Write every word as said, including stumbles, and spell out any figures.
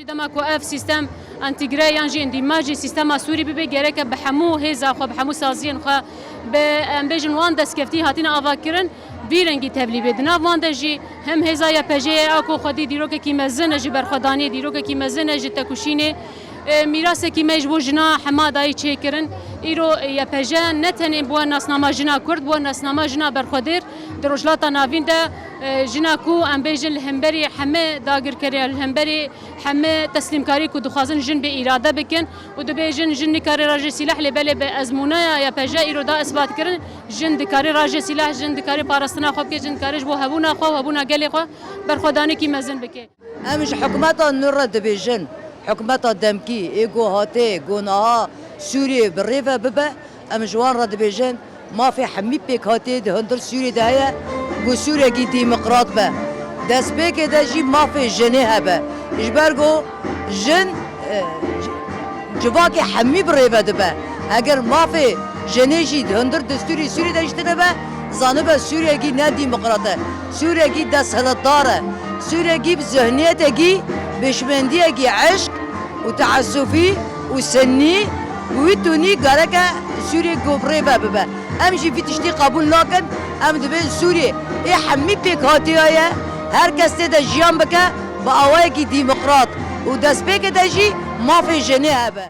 Dema ku ev sîstem entegre yan jî îndîmajê sîstema Sûrî bibe, gereke bi hemû hêza xwe, bi hemû saziyên xwe, bi, em bêjin, wan destkeftî hatine avakirin, vî rengî tevlî bê. Di nav wan de jî hem hêza Y P J'ê ye, a ku xwedî dîrokekî mezin e ji berxwedaniyê, dîrokekî mezin e ji tekuşînê. E, mîrasekî me ji bo jina hema dayî çêkirin. Îro Y P J ne tenê bû nasnama jina Kurd, bû nasnama jina berxwedêr. Di Rojhilata Navîn de, e, jina ku em bêjin li hemberî heme dagirkeriya, li hemberî heme teslîmkarî ku dixwazin jin bê îrade bikin û dibêjin jin nikare raje sîleh, lê belê bi ezmûneya Y P J îro da isbat kirin, jin dikare raje sîleh, jin dikare parastina xwe bike, jin dikare ji bo hebûna xwe û hebûna gelê xwe berxwedanekî mezin bike. Em ji hikûmeta nû re dibêjin, hikûmeta demkî, ê ku hatê, ku niha Sûriyê bi rê ve bibe, em ji wan re dibêjin, mafê hemî pêkhatiyê di hundir Sûriyê de heye, ku Sûriyekî demokrat be. Destpêkê de jî mafê jinê hebe. Ji ber ku jin, e, civakê hemî bi rê ve dibe. Eger mafê jinê jî di hundir destûrî Sûriyê de jî tine be, zanibe Sûriyekî ne demokrat e. Sûriyekî desthilatdar e. Sûriyekî bi zihniyetekî, bi hişmendiyekî eşq û teessufî û sinnî û wî tunî gereke Sûriyê ku bi rê ve bibe. Em jî vî tiştî qebûl nakin. Em dibên Sûriyê ê hemî pêkhatiya ye. Her kes tê de jiyan bike bi awayekî demokrat û destpêkê de jî mafê jinê hebe.